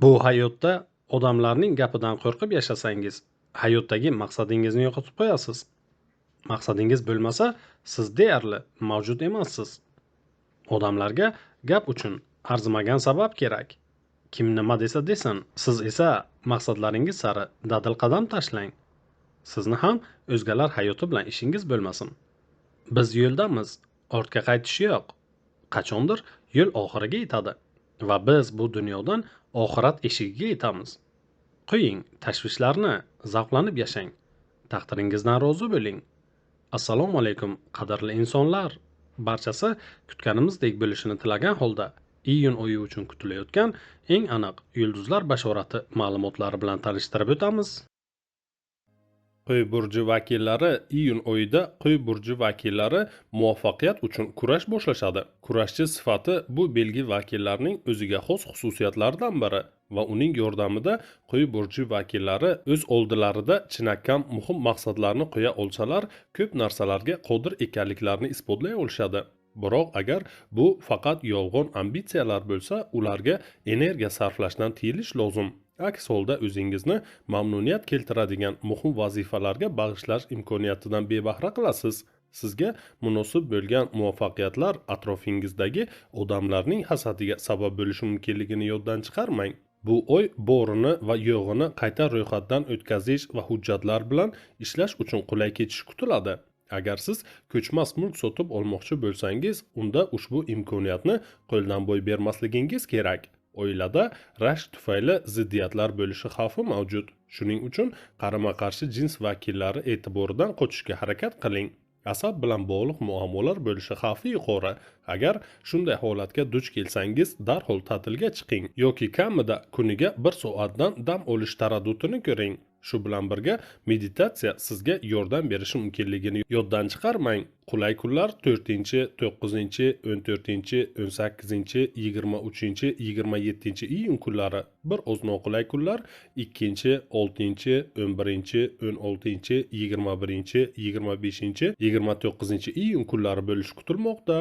Bu hayotda odamlarning gapidan qo'rqib yashasangiz, hayotdagi maqsadingizni yo'qotib qo'yasiz. Maqsadingiz bo'lmasa, siz deyarli mavjud emassiz. Odamlarga gap uchun arzimagan sabab kerak. Kim nima desa desin, siz esa maqsadlaringiz sari dadil qadam tashlang. Sizni ham o'zgalar hayoti bilan ishingiz bo'lmasin. Biz yo'ldamiz, ortga qaytish yo'q. Qachondir yo'l oxiriga yetadi va biz bu dunyodan oxirat eshigiga yetamiz. Qo'ying tashvishlarni, zavqlanib yashang. Taqdiringizdan rozi bo'ling. Assalomu alaykum qadrli insonlar. Barchasi kutganimizdek bo'lishini tilagan holda iyun oyi uchun kutilayotgan eng aniq yulduzlar bashorati ma'lumotlari bilan tanishtirib o'tamiz. Qo'y burji vakillari iyun oyida Qo'y burji vakillari muvaffaqiyat uchun kurash boshlashadi. Kurashchi sifati bu belgi vakillarining o'ziga xos xususiyatlaridan biri va uning yordamida Qo'y burji vakillari o'z oldilarida chinakam muhim maqsadlarni qo'ya olsalar, ko'p narsalarga qodir ekanliklarini isbotlay olishadi. Biroq agar bu faqat yolg'on ambitsiyalar bo'lsa, ularga energiya sarflashdan tiyilish lozim. Aks holda o'zingizni mamnuniyat keltiradigan muhim vazifalarga bag'ishlash imkoniyatidan bebahra qilasiz. Sizga munosib bo'lgan muvaffaqiyatlar atrofingizdagi odamlarning hasadiga sabab bo'lishi mumkinligini yoddan chiqarmang. Bu oy borini va yo'g'ini qayta ro'yxatdan o'tkazish va hujjatlar bilan ishlash uchun qulay ketishi kutiladi. Agar siz ko'chmas mulk sotib olmoqchi bo'lsangiz, unda ushbu imkoniyatni qo'ldan boy bermasligingiz kerak. Oilada rashk tufayli ziddiyatlar bo'lishi xavfi mavjud. Shuning uchun qarama-qarshi jins vakillari e'tiboridan qochishga harakat qiling. Asab bilan bog'liq muammolar bo'lishi xavfi yuqori. Agar shunday holatga duch kelsangiz, darhol ta'tilga chiqing yoki kamida kuniga 1 soatdan dam olish taraddudini ko'ring. Shu bilan birga meditatsiya sizga yordam berishi mumkinligini yoddan chiqarmang. Qulay kunlar 4-chi, 9-chi, 14-chi, 18-chi, 23-chi, 27-chi iyun kunlari. Bir oz noqulay kunlar 2-chi, 6-chi, 11-chi, 16-chi, 21-chi, 25-chi, 29-chi iyun kunlari bo'lishi kutilmoqda.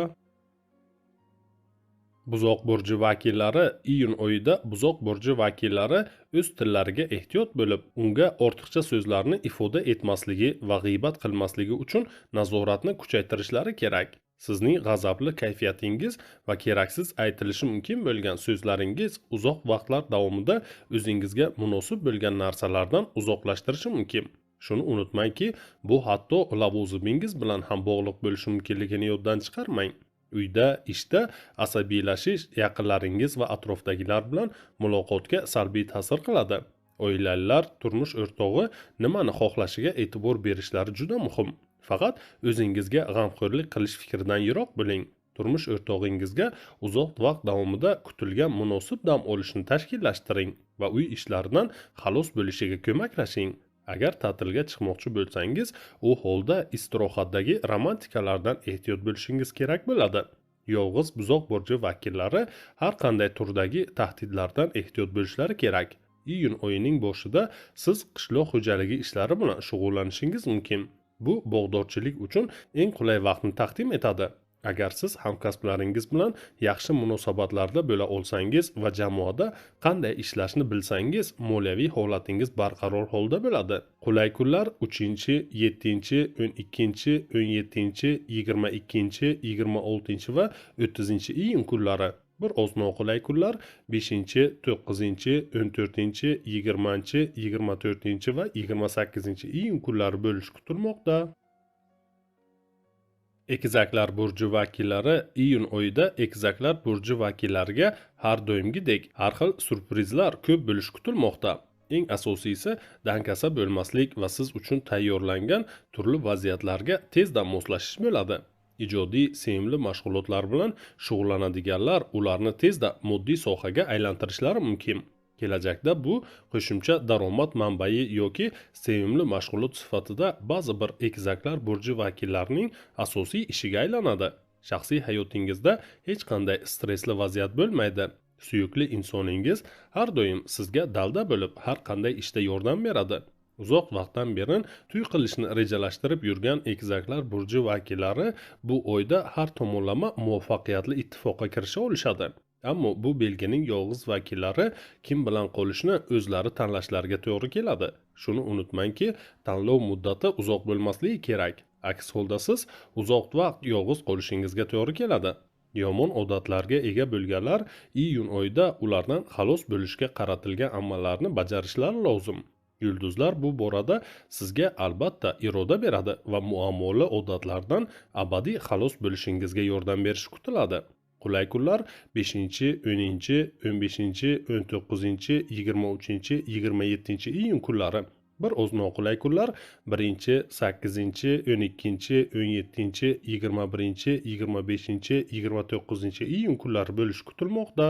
Buzoq burji vakillari iyun oyida Buzoq burji vakillari o'z tillariga ehtiyot bo'lib, unga ortiqcha so'zlarni ifoda etmasligi va g'iybat qilmasligi uchun nazoratni kuchaytirishlari kerak. Sizning g'azabli kayfiyatingiz va keraksiz aytilishi mumkin bo'lgan so'zlaringiz uzoq vaqtlar davomida o'zingizga munosib bo'lgan narsalardan uzoqlashtirishi mumkin. Shuni unutmangki, bu hatto lavozimingiz bilan ham bog'liq bo'lishi mumkinligini yoddan chiqarmang. Uyda, ishda asabiylashish yaqinlaringiz va atrofdagilar bilan muloqotga salbiy ta'sir qiladi. Oilalar turmush o'rtog'i nimani xohlashiga e'tibor berishlari juda muhim. Faqat o'zingizga g'amxo'rlik qilish fikridan yiroq bo'ling. Turmush o'rtog'ingizga uzoq vaqt davomida kutilgan munosib dam olishni tashkillashtiring va uy ishlaridan xalos bo'lishiga ko'maklashing. Agar ta'tilga chiqmoqchi bo'lsangiz, u holda istirohatdagi romantikalardan ehtiyot bo'lishingiz kerak bo'ladi. Yolg'iz Buzoq burji vakillari har qanday turdagi tahdidlardan ehtiyot bo'lishlari kerak. Iyun oyining boshida siz qishloq xo'jaligi ishlari bilan shug'ullanishingiz mumkin. Bu bog'dorchilik uchun eng qulay vaqtni taqdim etadi. Agar siz hamkasblaringiz bilan yaxshi munosabatlarda bo'la olsangiz va jamoada qanday ishlashni bilsangiz, moliyaviy holatingiz barqaror holda bo'ladi. Qulay kunlar 3-chi, 7-chi, 12-chi, 17-chi, 22-chi, 26-chi va 30-chi iyun kunlari. Bir oz noqulay kunlar 5-chi, 9-chi, 14-chi, 20-chi, 24-chi va 28-chi iyun kunlari bo'lishi kutilmoqda. Egizaklar burji vakillari iyun oyida Egizaklar burji vakillariga har doimgidek har xil syurprizlar ko'p bo'lishi kutilmoqda. Eng asosiysi dangasa bo'lmaslik va siz uchun tayyorlangan turli vaziyatlarga tezda moslashish bo'ladi. Ijodiy, sevimli mashg'ulotlar bilan shug'ullanadiganlar ularni tezda moddiy sohaga aylantirishlari mumkin. Kelajakda bu qo'shimcha daromad manbai yoki sevimli mashg'ulot sifatida ba'zi bir egizaklar burji vakillarining asosiy ishiga aylanadi. Shaxsiy hayotingizda hech qanday stressli vaziyat bo'lmaydi. Suyukli insoningiz har doim sizga dalda bo'lib, har qanday ishda yordam beradi. Uzoq vaqtdan beri to'y qilishni rejalashtirib yurgan egizaklar burji vakillari bu oyda har tomonlama muvaffaqiyatli ittifoqqa kirisha olishadi. Ammo bu belgining yolg'iz vakillari kim bilan qolishni o'zlari tanlashlariga to'g'ri keladi. Shuni unutmangki, tanlov muddati uzoq bo'lmasligi kerak. Aks holda siz uzoq vaqt yolg'iz qolishingizga to'g'ri keladi. Yomon odatlarga ega bo'lganlar iyun oyida ulardan xalos bo'lishga qaratilgan amallarni bajarishlari lozim. Yulduzlar bu borada sizga albatta iroda beradi va muammoli odatlardan abadiy xalos bo'lishingizga yordam berishi kutiladi. Qulay kunlar 5, 10, 15, 19, 23, 27 iyun kunlari. Bir oz noqulay kunlar 1, 8, 12, 17, 21, 25, 29 iyun kunlari bo'lishi kutilmoqda.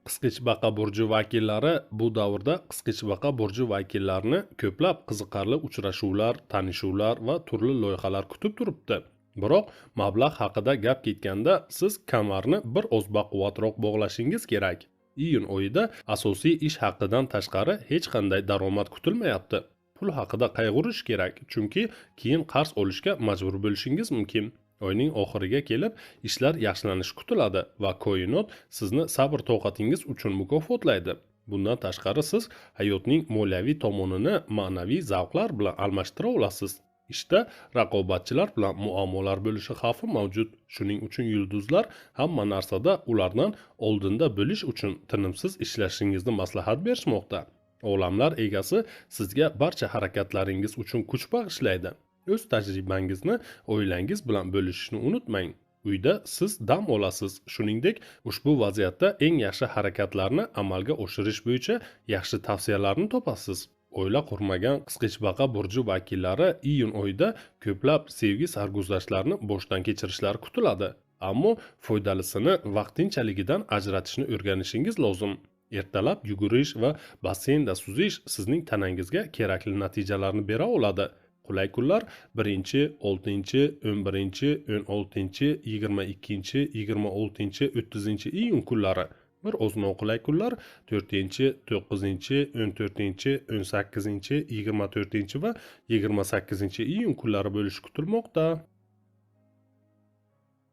Qisqichbaqa burji vakillari bu davrda Qisqichbaqa burji vakillarini ko'plab qiziqarli uchrashuvlar, tanishuvlar va turli loyihalar kutib turibdi. Biroq mablag' haqida gap ketganda siz kamarni bir oz baquvvatroq bog'lashingiz kerak. Iyun oyida asosiy ish haqidan tashqari hech qanday daromad kutilmayapti. Pul haqida qayg'urish kerak, chunki keyin qarz olishga majbur bo'lishingiz mumkin. Oyning oxiriga kelib ishlar yaxshilanishi kutiladi va koinot sizni sabr-toqatingiz uchun mukofotlaydi. Bundan tashqari siz hayotning moliyaviy tomonini ma'naviy zavqlar bilan almashtira olasiz. Ishda raqobatchilar bilan muammolar bo'lishi xavfi mavjud. Shuning uchun yulduzlar hamma narsada ulardan oldinda bo'lish uchun tinimsiz ishlashingizni maslahat berishmoqda. Olamlar egasi sizga barcha harakatlaringiz uchun kuch bag'ishlaydi. O'z tajribangizni oilangiz bilan bo'lishishni unutmang. Uyda siz dam olasiz. Shuningdek, ushbu vaziyatda eng yaxshi harakatlarni amalga oshirish bo'yicha yaxshi tavsiyalarni topasiz. Oila qurmagan Qisqichbaqa burji vakillari iyun oyida ko'plab sevgi sarguzashtlarini boshdan kechirishlari kutiladi. Ammo foydalisini vaqtinchaligidan ajratishni o'rganishingiz lozim. Ertalab yugurish va basseynda suzish sizning tanangizga kerakli natijalarni bera oladi. Qulay kunlar 1, 6, 11, 16, 22, 26, 30 iyun kunlari. Bir oz noqulay kunlar 4, 9, 14, 18, 24 va 28 iyun kunlari bo'lishi kutilmoqda.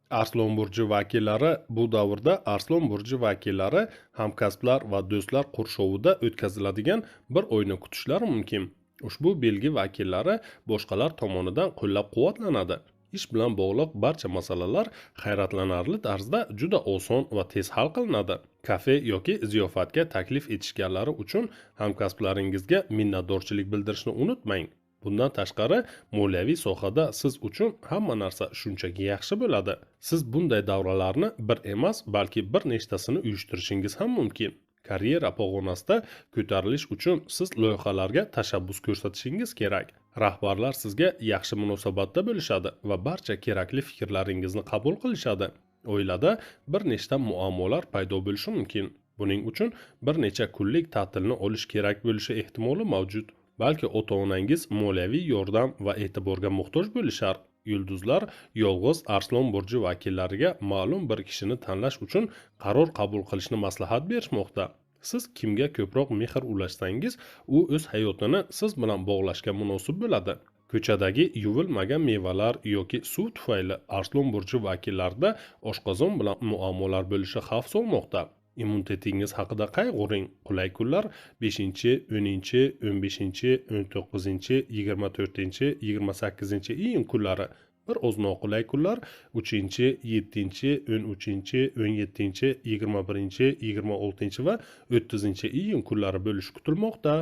Arslon burji vakillari bu davrda Arslon burji vakillari hamkasblar va do'stlar qurshovida o'tkaziladigan bir o'yinni kutishlari mumkin. Ushbu belgi vakillari boshqalar tomonidan qo'llab-quvvatlanadi. Ish bilan bog'liq barcha masalalar hayratlanarli tarzda juda oson va tez hal qilinadi. Kafe yoki ziyofatga taklif etishganlari uchun hamkasblaringizga minnatdorchilik bildirishni unutmang. Bundan tashqari, moliyaviy sohada siz uchun hamma narsa shunchaki yaxshi bo'ladi. Siz bunday davralarni bir emas, balki bir nechtasini uyushtirishingiz ham mumkin. Karyera pog'onasida ko'tarilish uchun siz loyihalarga tashabbus ko'rsatishingiz kerak. Rahbarlar sizga yaxshi munosabatda bo'lishadi va barcha kerakli fikrlaringizni qabul qilishadi. Oilada bir nechta muammolar paydo bo'lishi mumkin. Buning uchun bir necha kunlik ta'tilni olish kerak bo'lishi ehtimoli mavjud. Balki ota-onangiz moliyaviy yordam va e'tiborga muhtoj bo'lishar. Yulduzlar yolg'iz Arslon burji vakillariga ma'lum bir kishini tanlash uchun qaror qabul qilishni maslahat berishmoqda. Siz kimga ko'proq mehr ulashsangiz, u o'z hayotini siz bilan bog'lashga munosib bo'ladi. Ko'chadagi yuvilmagan mevalar yoki suv tufayli Arslon burji vakillarida oshqozon bilan muammolar bo'lishi xavf solmoqda. Immunitetingiz haqida qayg'uring. Qulay kunlar 5, 10, 15, 19, 24, 28 iyun kunlari. Bir oz noqulay kunlar 3, 7, 13, 17, 21, 26 va 30 iyun kunlari bo'lishi kutilmoqda.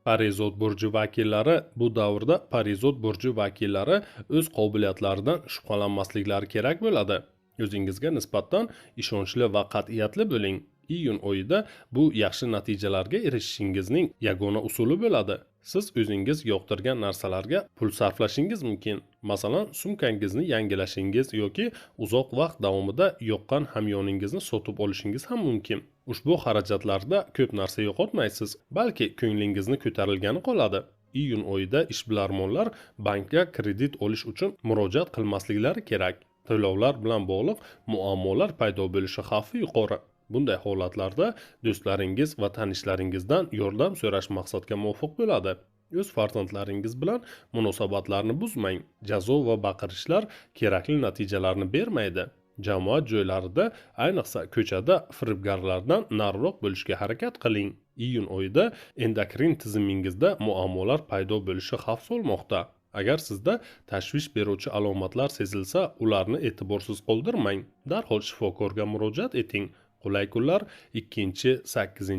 Parizod burji vakillari bu davrda Parizod burji vakillari o'z qobiliyatlaridan shubhalanmasliklari kerak bo'ladi. O'zingizga nisbatan ishonchli va qat'iyatli bo'ling. Iyun oyida bu yaxshi natijalarga erishishingizning yagona usuli bo'ladi. Siz o'zingiz yoqtirgan narsalarga pul sarflashingiz mumkin. Masalan, sumkangizni yangilashingiz yoki uzoq vaqt davomida yoqqan hamyoningizni sotib olishingiz ham mumkin. Ushbu xarajatlarda ko'p narsa yo'qotmaysiz, balki ko'nglingizni ko'tarilgani qoladi. Iyun oyida ishbilarmonlar bankka kredit olish uchun murojaat qilmasliklari kerak. To'lovlar bilan bog'liq muammolar paydo bo'lishi xavfi yuqori. Bunday holatlarda do'stlaringiz va tanishlaringizdan yordam so'rash maqsadga muvofiq bo'ladi. O'z farzandlaringiz bilan munosabatlarni buzmang. Jazo va baqirishlar kerakli natijalarni bermaydi. Jamoat joylarida, ayniqsa ko'chada firibgarlardan nariroq bo'lishga harakat qiling. Iyun oyida endokrin tizimingizda muammolar paydo bo'lishi xavf solmoqda. Agar sizda tashvish beruvchi alomatlar sezilsa, ularni e'tiborsiz qoldirmang. Darhol shifokorga murojaat eting. Qulay kunlar 2, 8,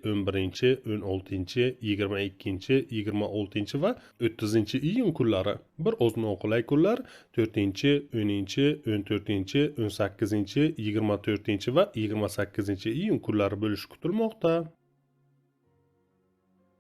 11, 16, 22, 26 va 30 iyun kunlari. Bir oz noqulay kunlar 4, 10, 14, 18, 24 va 28 iyun kunlari bo'lishi kutilmoqda.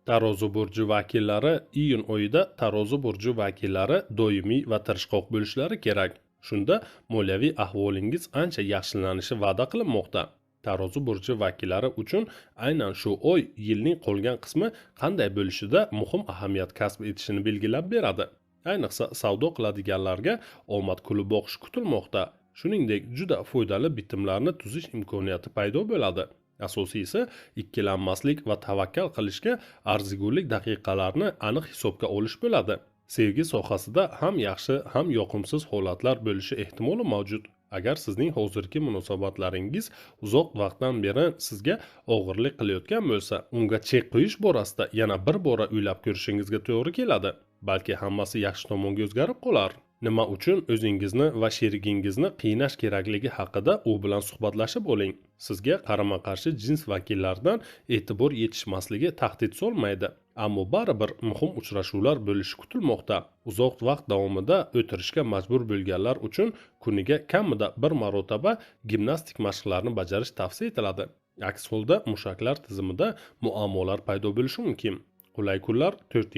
Tarozi burji vakillari iyun oyida Tarozi burji vakillari doimiy va tirishqoq bo'lishlari kerak. Shunda moliyaviy ahvolingiz ancha yaxshilanishi va'da qilinmoqda. Tarozi burji vakillari uchun aynan shu oy yilning qolgan qismi qanday bo'lishida muhim ahamiyat kasb etishini belgilab beradi. Ayniqsa savdo qiladiganlarga omad kulib boqishi kutilmoqda. Shuningdek, juda foydali bitimlarni tuzish imkoniyati paydo bo'ladi. Asosiysi ikkilanmaslik va tavakkal qilishga arzigulik daqiqalarni aniq hisobga olish bo'ladi. Sevgi sohasida ham yaxshi, ham yoqimsiz holatlar bo'lishi ehtimoli mavjud. Agar sizning hozirgi munosabatlaringiz uzoq vaqtdan beri sizga og'irlik qilayotgan bo'lsa, unga chek qo'yish borasida yana bir bora o'ylab ko'rishingizga to'g'ri keladi. Balki hammasi yaxshi tomonga o'zgarib qolar. Nima uchun o'zingizni va sherigingizni qiynash kerakligi haqida u bilan suhbatlashib oling. Sizga qarama-qarshi jins vakillaridan e'tibor yetishmasligi tahdid solmaydi. Ammo baribir muhim uchrashuvlar bo'lishi kutilmoqda. Uzoq vaqt davomida o'tirishga majbur bo'lganlar uchun kuniga kamida bir marotaba gimnastik mashqlarni bajarish tavsiya etiladi. Aks holda mushaklar tizimida muammolar paydo bo'lishi mumkin. Qulay kunlar 4,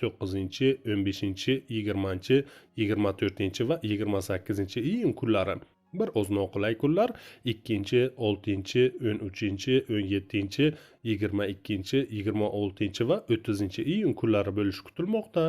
9, 15, 20, 24 va 28 iyun kunlari. Bir oz noqulay kunlar 2, 6, 13, 17, 22, 26 va 30 iyun kunlari bo'lishi kutilmoqda.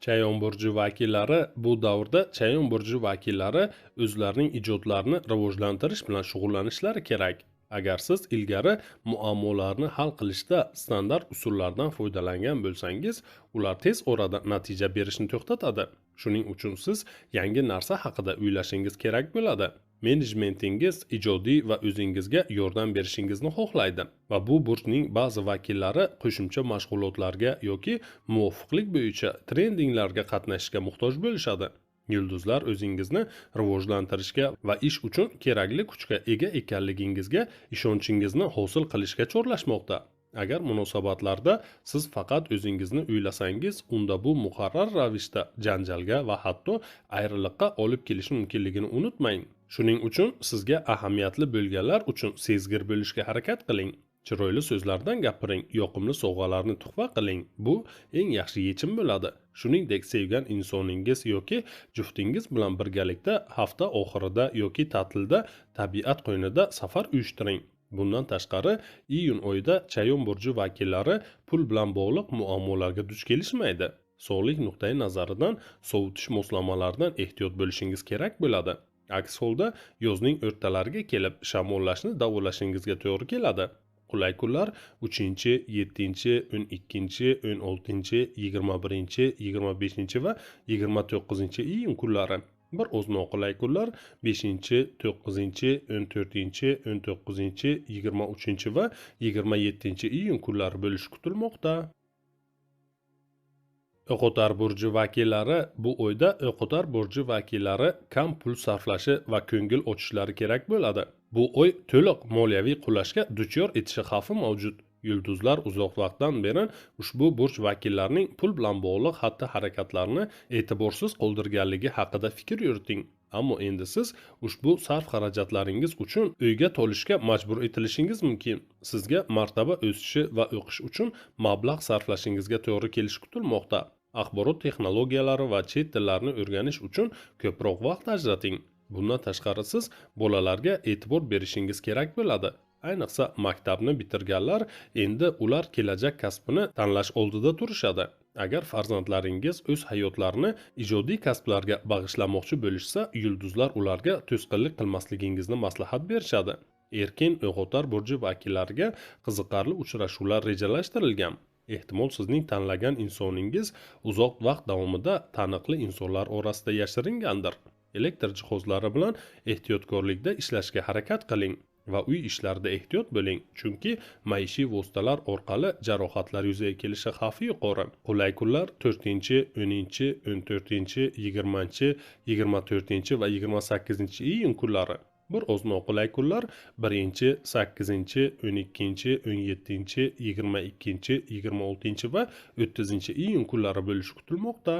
Chayon burji vakillari bu davrda Chayon burji vakillari o'zlarining ijodlarini rivojlantirish bilan shug'ullanishlari kerak. Agar siz ilgari muammolarni hal qilishda standart usullardan foydalangan bo'lsangiz, ular tez orada natija berishni to'xtatadi. Shuning uchun siz yangi narsa haqida o'ylashingiz kerak bo'ladi. Menejmentingiz ijodiy va o'zingizga yordam berishingizni xohlaydi va bu burchning ba'zi vakillari qo'shimcha mashg'ulotlarga yoki muvofiqlik bo'yicha treninglarga qatnashishga muhtoj bo'lishadi. Yulduzlar o'zingizni rivojlantirishga va ish uchun kerakli kuchga ega ekanligingizga ishonchingizni hosil qilishga chorlashmoqda. Agar munosabatlarda siz faqat o'zingizni o'ylasangiz, unda bu muqarrar ravishda janjalga va hatto ayriliqqa olib kelishi mumkinligini unutmang. Shuning uchun sizga ahamiyatli bo'lganlar uchun sezgir bo'lishga harakat qiling. Chiroyli so'zlardan gapiring, yoqimli sovg'alarni tuhfa qiling. Bu eng yaxshi yechim bo'ladi. Shuningdek, sevgan insoningiz yoki juftingiz bilan birgalikda hafta oxirida yoki ta'tilda tabiat qo'ynida safar uyushtiring. Bundan tashqari, iyun oyida Chayon burji vakillari pul bilan bog'liq muammolarga duch kelishmaydi. Sog'lik nuqtai nazaridan sovutish moslamalaridan ehtiyot bo'lishingiz kerak bo'ladi. Aks holda yozning o'rtalariga kelib shamollashni davolashingizga to'g'ri keladi. Qulay kunlar 3, 7, 12, 16, 21, 25 va 29 iyun kunlari. Bir oz noqulay kunlar 5, 9, 14, 19, 23 va 27 iyun kunlari bo'lishi kutilmoqda. O'qotar burji vakillari bu oyda O'qotar burji vakillari kam pul sarflashi va ko'ngil ochishlari kerak bo'ladi. Bu oy to'liq moliyaviy qulashga duchor etishi xavfi mavjud. Yulduzlar uzoq vaqtdan beri ushbu burj vakillarining pul bilan bog'liq xatti-harakatlarini e'tiborsiz qoldirganligi haqida fikr yuriting. Ammo endi siz ushbu sarf-xarajatlaringiz uchun uyga to'lishga majbur etilishingiz mumkin. Sizga martaba o'sishi va o'qish uchun mablag' sarflashingizga to'g'ri kelishi kutilmoqda. Axborot texnologiyalari va chet tillarini o'rganish uchun ko'proq vaqt ajrating. Bundan tashqari siz bolalarga e'tibor berishingiz kerak bo'ladi. Ayniqsa maktabni bitirganlar endi ular kelajak kasbini tanlash oldida turishadi. Agar farzandlaringiz o'z hayotlarini ijodiy kasblarga bag'ishlamoqchi bo'lishsa, yulduzlar ularga to'sqinlik qilmasligingizni maslahat berishadi. Erkin O'qotar burji vakillariga qiziqarli uchrashuvlar rejalashtirilgan. Ehtimol sizning tanlagan insoningiz uzoq vaqt davomida taniqli insonlar orasida yashiringandir. Elektr jihozlari bilan ehtiyotkorlikda ishlashga harakat qiling va uy ishlarida ehtiyot bo'ling, chunki maishiy vositalar orqali jarohatlar yuzaga kelishi xavfi yuqori. Qulay kunlar 4-chi, 10-chi, 14-chi, 20-chi, 24-chi va 28-iyun kunlari. Bir oz noqulay kunlar 1-chi, 8-chi, 12-chi, 17-chi, 22-chi, 26-chi va 30-iyun kunlari bo'lishi kutilmoqda.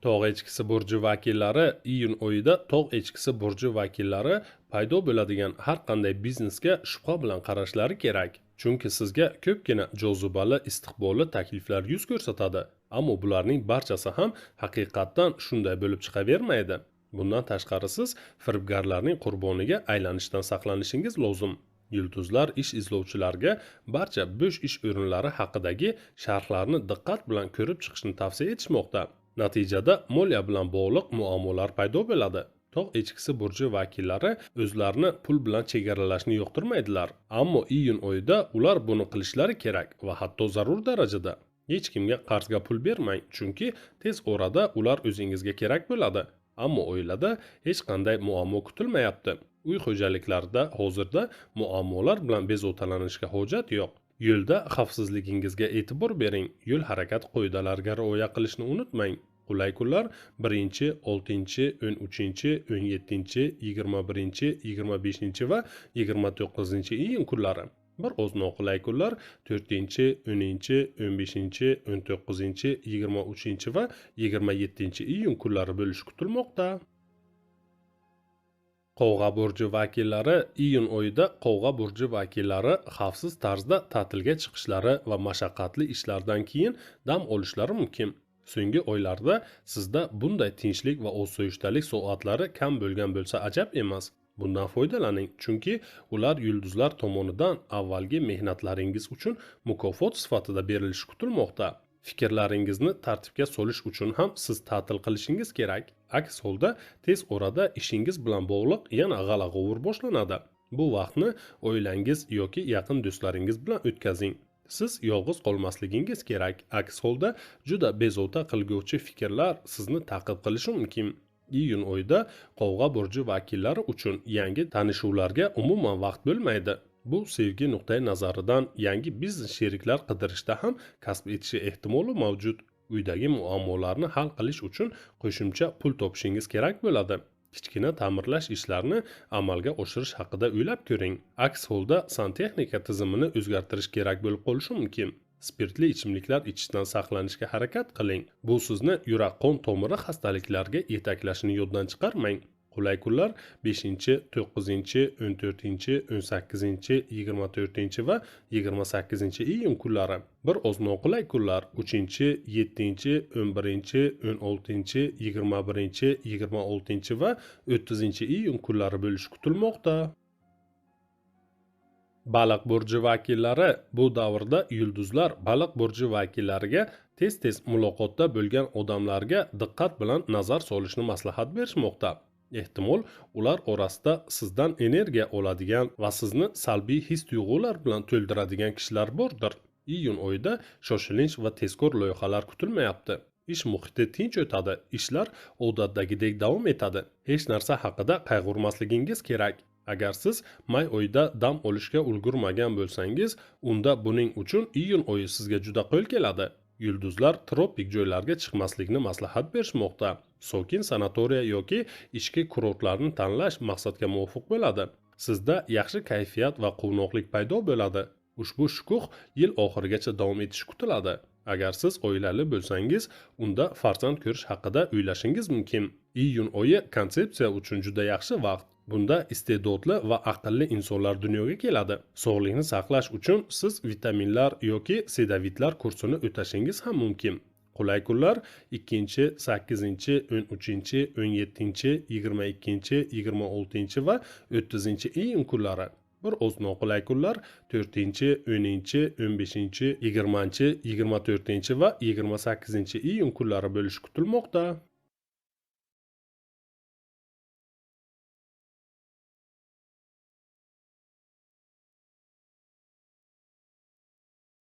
Tog' echkisi burji vakillari iyun oyida tog' echkisi burji vakillari paydo bo'ladigan har qanday biznesga shubha bilan qarashlari kerak. Chunki sizga ko'pgina jozibali, istiqbolli takliflar yuz ko'rsatadi, ammo bularning barchasi ham haqiqatdan shunday bo'lib chiqavermaydi. Bundan tashqari siz firibgarlarning qurboniga aylanishdan saqlanishingiz lozim. Yulduzlar ish izlovchilarga barcha bo'sh ish o'rinlari haqidagi sharhlarni diqqat bilan ko'rib chiqishni tavsiya etishmoqda. Natijada moliya bilan bog'liq muammolar paydo bo'ladi. Tog' echkisi burji vakillari o'zlarini pul bilan chegaralashni yoqtirmaydilar, ammo iyun oyida ular buni qilishlari kerak va hatto zarur darajada. Hech kimga qarzga pul bermang, chunki tez orada ular o'zingizga kerak bo'ladi. Ammo oilada hech qanday muammo kutilmayapti. Uy xo'jaliklarida hozirda muammolar bilan bezovtalanishga hojat yo'q. Yo'lda xavfsizligingizga e'tibor bering. Yo'l harakat qoidalariga rioya qilishni unutmang. Qulay kunlar 1-chi, 6-chi, 13-chi, 17-chi, 21-chi, 25-chi va 29-iyun kunlari. Bir oz noqulay kunlar 4-chi, 10-chi, 15-chi, 19-chi, 23-chi va 27-iyun kunlari bo'lishi kutilmoqda. Qovg'a burji vakillari iyun oyida Qovg'a burji vakillari xavfsiz tarzda ta'tilga chiqishlari va mashaqqatli ishlardan keyin dam olishlari mumkin. So'nggi oylarda sizda bunday tinchlik va osoyishtalik soatlari kam bo'lgan bo'lsa ajab emas. Bundan foydalaning, chunki ular yulduzlar tomonidan avvalgi mehnatlaringiz uchun mukofot sifatida berilishi kutilmoqda. Fikrlaringizni tartibga solish uchun ham siz ta'til qilishingiz kerak. Aks holda tez orada ishingiz bilan bog'liq yana g'ala-g'ovur boshlanadi. Bu vaqtni oilangiz yoki yaqin do'stlaringiz bilan o'tkazing. Siz yolg'iz qolmasligingiz kerak. Aks holda juda bezovta qilguvchi fikrlar sizni ta'qib qilishi mumkin. Iyun oyida Qovg'a burji vakillari uchun yangi tanishuvlarga umuman vaqt bo'lmaydi. Bu sevgi nuqtai nazaridan yangi biznes sheriklar qidirishda ham kasb etishi ehtimoli mavjud. Uydagi muammolarni hal qilish uchun qo'shimcha pul topishingiz kerak bo'ladi. Kichkina ta'mirlash ishlarini amalga oshirish haqida o'ylab ko'ring. Aks holda santexnika tizimini o'zgartirish kerak bo'lib qolishi mumkin. Spirtli ichimliklar ichishdan saqlanishga harakat qiling. Bu sizni yurak-qon tomiri xastaliklariga yetaklashini yoddan chiqarmang. Qulay kunlar 5-chi, 9-chi, 14-chi, 18-chi, 24-chi va 28-iyun kunlari. Bir oz noqulay kunlar 3-chi, 7-chi, 11-chi, 16-chi, 21-chi, 26-chi va 30-iyun kunlari bo'lishi kutilmoqda. Baliq burji vakillari bu davrda yulduzlar baliq burji vakillariga tez-tez muloqotda bo'lgan odamlarga diqqat bilan nazar solishni maslahat berishmoqda. Ehtimol ular orasida sizdan energiya oladigan va sizni salbiy his-tuyg'ular bilan to'ldiradigan kishilar bordir. Iyun oyida shoshilinch va tezkor loyihalar kutilmayapti. Ish muhiti tinch o'tadi, ishlar odatdagidek davom etadi. Hech narsa haqida qayg'urmasligingiz kerak. Agar siz may oyida dam olishga ulgurmagan bo'lsangiz, unda buning uchun iyun oyi sizga juda qo'l keladi. Yulduzlar tropik joylarga chiqmaslikni maslahat berishmoqda. Sokin sanatoriya yoki ichki kurortlarni tanlash maqsadga muvofiq bo'ladi. Sizda yaxshi kayfiyat va quvnoqlik paydo bo'ladi. Ushbu shukuh yil oxirigacha davom etishi kutiladi. Agar siz oilali bo'lsangiz, unda farzand ko'rish haqida o'ylashingiz mumkin. Iyun oyi konsepsiya uchun juda yaxshi vaqt. Bunda iste'dodli va aqlli insonlar dunyoga keladi. Sog'liqni saqlash uchun siz vitaminlar yoki sedavitlar kursini o'tashingiz ham mumkin. Qulay kunlar 2-chi, 8-chi, 13-chi, 17-chi, 22-chi, 26-chi va 30-iyun kunlari. Bir oz noqulay kunlar 4-chi, 10-chi, 15-chi, 20-chi, 24-chi va 28-iyun kunlari bo'lishi kutilmoqda.